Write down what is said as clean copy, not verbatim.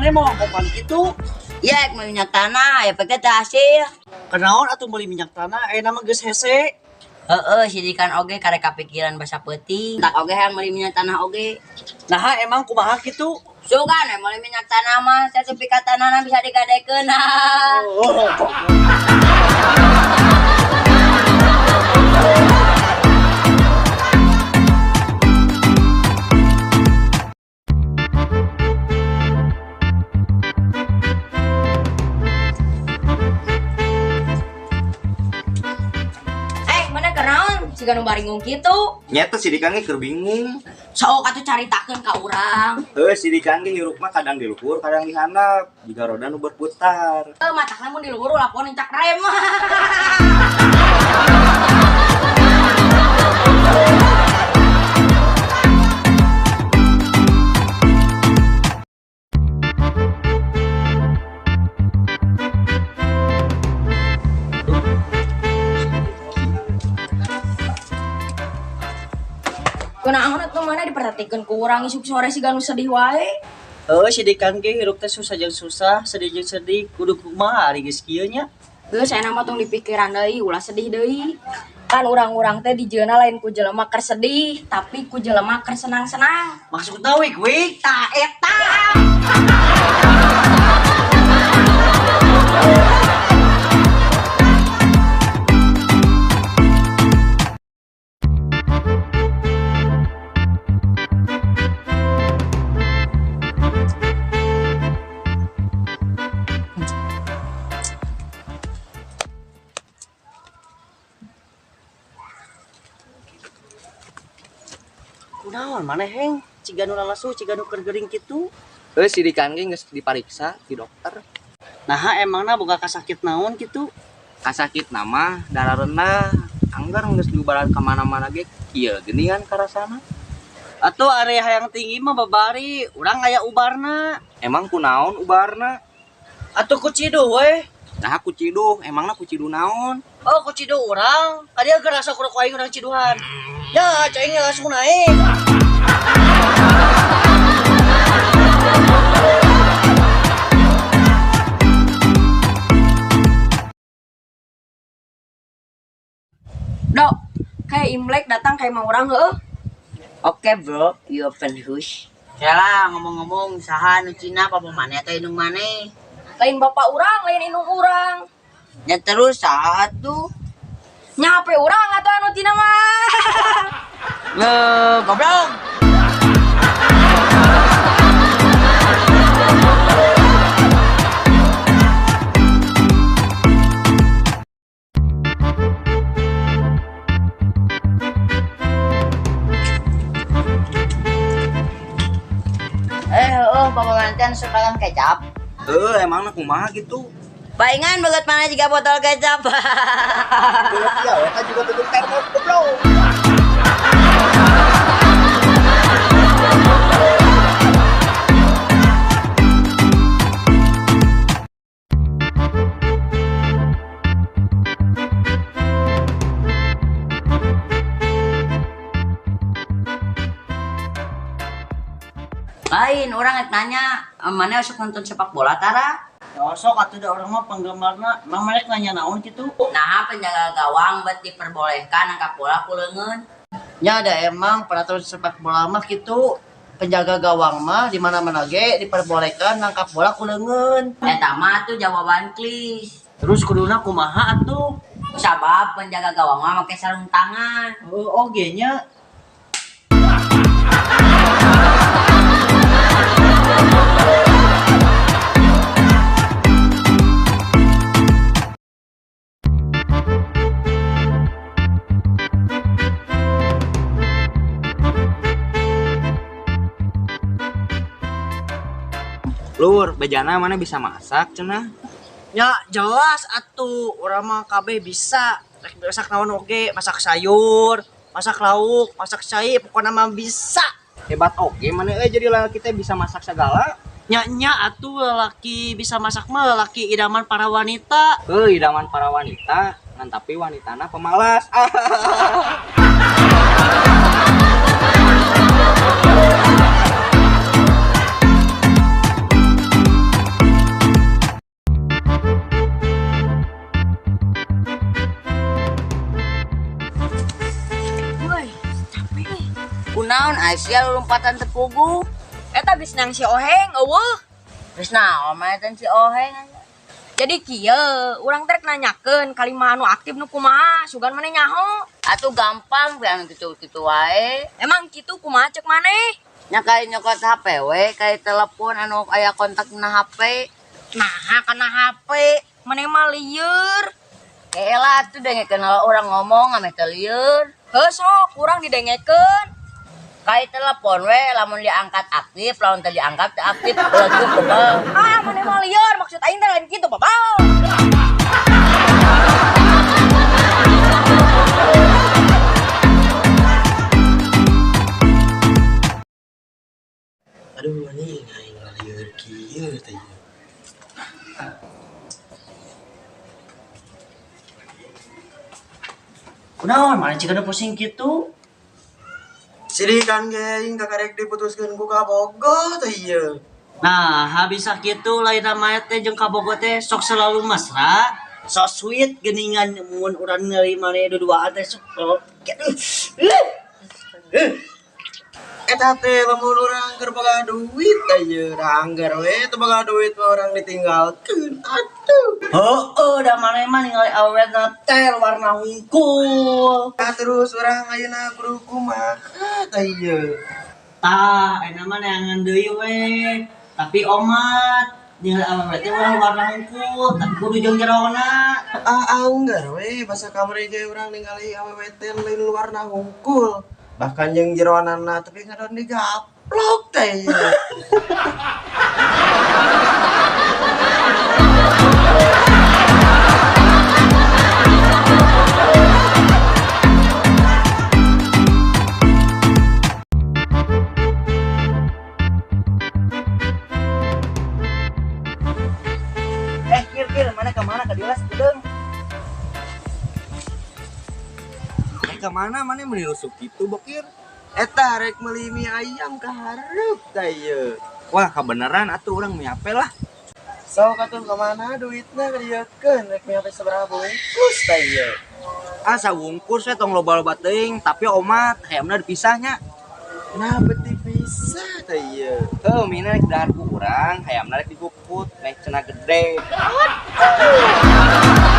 Mana mau ngomong kitu? Iya, ek meuli minyak tanah, efeknya teh hasil. Kenaon atuh meuli minyak tanah, eh nama geus hese. Heeh, sidikan oge karek kapikiran basa peuting. Tak oge hayang meuli minyak tanah oge. Nah, emang kumaha kitu? Sugan we meuli minyak tanah mah, sertifikat tanahna bisa digadekeun. Oh, Eh, mana kenaon? Siga nu baringung kitu. Nyata si Dikan ge keur bingung. Sok atuh caritakeun ka urang. Heuh, si Dikan ge hirup mah kadang di luhur, kadang di handap. Jiga roda nu berputar. Eh, matakna mun di luhur ulah poho nincak rem. Kunaon atuh mana diperhatikeun ku urang isuk sore siga nu sedih wae. Heuh, si Dikan ge hirup teh susah jeung susah, sedih jeung sedih, kudu kumaha ari geus kieu nya. Geus aya mah tong dipikiran deui, ulah sedih deui. Kan urang-urang teh dijieunna lain ku jelema keur sedih, tapi ku jelema keur senang-senang. Maksudna wik wik. Tah eta. Kunaon maneh heng? Ciga nu lalasu, ciga nu keur gering kitu. Heuh, si Dikan ge geus dipariksa di dokter. Nah, emangna boga kasakit naon kitu? Kasakit nama darah rendah. Anggar geus diubaran ka mana-mana ge kieu geuningan karasana. Atuh area hayang tinggi mah babari, urang aya ubarna. Emang kunaon ubarna? Atuh ku ciduh we. Nah, ku ciduh, emangna ku ciduh naon? Oh, ku ciduh urang. Kadieu geus rasa kurang ku aing urang ciduhan. Ya, cai langsung naik. Dok, kayak Imlek datang kayak mau urang heueuh. Oke bro, you open hush. Salah ngomong-ngomong saha nu Cina apa maneh atau indung maneh? Lain bapak urang, lain indung urang. Ya terus saha tuh? Nya HP urang atuh anu Cina mah. Le, goblok. Eh, oh, Bapak mantan suka kecap. Heuh, emangna kumaha gitu? Palingan beget mana juga botol kecap. Ya, eta juga tutup termos goblok. Lain orang rek nanya, mana sok nonton sepak bola tara? Ya sok atuh da urang mah penggemarna, emang mereka nanya naon kitu? Nah, penjaga gawang bet diperbolehkan nangkap bola ku leungeun. Nya ada emang peraturan sepak bola mah kitu. Penjaga gawang mah di mana-mana ge diperbolehkan nangkap bola ku leungeun. Eta mah tuh jawaban klis. Terus kuduna kumaha atuh? Sabab penjaga gawang mah make sarung tangan. Oh, oge nya. Lur, bejana mana bisa masak cenah? Ya jelas atuh urang mah kabeh bisa. Rek masak naon oge, masak sayur, masak lauk, masak cai, pokokna mah bisa. Hebat oge mana euy jadi lalaki teh bisa masak segala. Nya nya atuh lelaki bisa masak mah lelaki idaman para wanita. Heuh, idaman para wanita, ngan tapi wanitana pemalas. Kunaon Aisyah lompatan teu puguh? Eta geus nang si Oheng eueuh. Geus naon maneh teh si Oheng? Jadi kieu, urang teh rek nanyakeun kalima anu aktif nu kumaha, sugan maneh nyaho. Atuh gampang we anu kitu-kitu wae. Emang kitu kumaha cek maneh? Nya kayak nyokot HP we, kayak telepon anu aya kontakna HP. Nah, kana HP, maneh mah lieur. Elah atuh dengekeun orang ngomong ame teu lieur. Heuh sok, urang didengekeun. Kayak telepon we lamun diangkat aktif, lamun teu diangkat teu aktif. Belegup bebel. Ah, maneh mah lieur, maksud aing teh lain kitu, babal. Aduh anjing aing lieur kieu teh ieu. Kunaon maneh cigana pusing kitu? Sidikan ge aing kakarek diputuskeun ku kabogoh teh ieu. Nah, habis kitu lain namanya teh jeung kabogoh teh sok selalu mesra, so sweet geuningan mun urang ningali maneh duduaan teh sok Eta teh lamun urang keur boga duit teh ieu, da anggar we teu boga duit mah urang ditinggalkeun atuh. Heueuh, da maneh mah ningali awewena teh warna hungkul. Nah, terus urang ayeuna kudu kumaha teh ieu? Tah, ayeuna mah neangan deui we. Tapi omat ningali awewe teh urang warna hungkul, tapi kudu jeung jerona. Ah anggar we basa kamari ge urang ningali awewe teh lain warna hungkul. Bahkan jeung jeroanana tapi ngadon digaplok teh ieu. Kir kir mana ke mana ka dilas udeung? Ke mana mana meuni rusuk kitu bokir? Eta rek meuli mie ayam ka hareup teh ieu. Wah, kebenaran atuh urang mie ape lah. Sok atuh ka mana duitna kadieukeun rek mie ape sabaraha bungkus teh ieu. Ah, sawungkus we tong loba-loba teuing, tapi omat hayamna dipisahnya. Nah, beti pisah teh ieu. Heuh, mie rek dahar ku urang, hayamna rek dikukut, meh cenah gede. Aduh.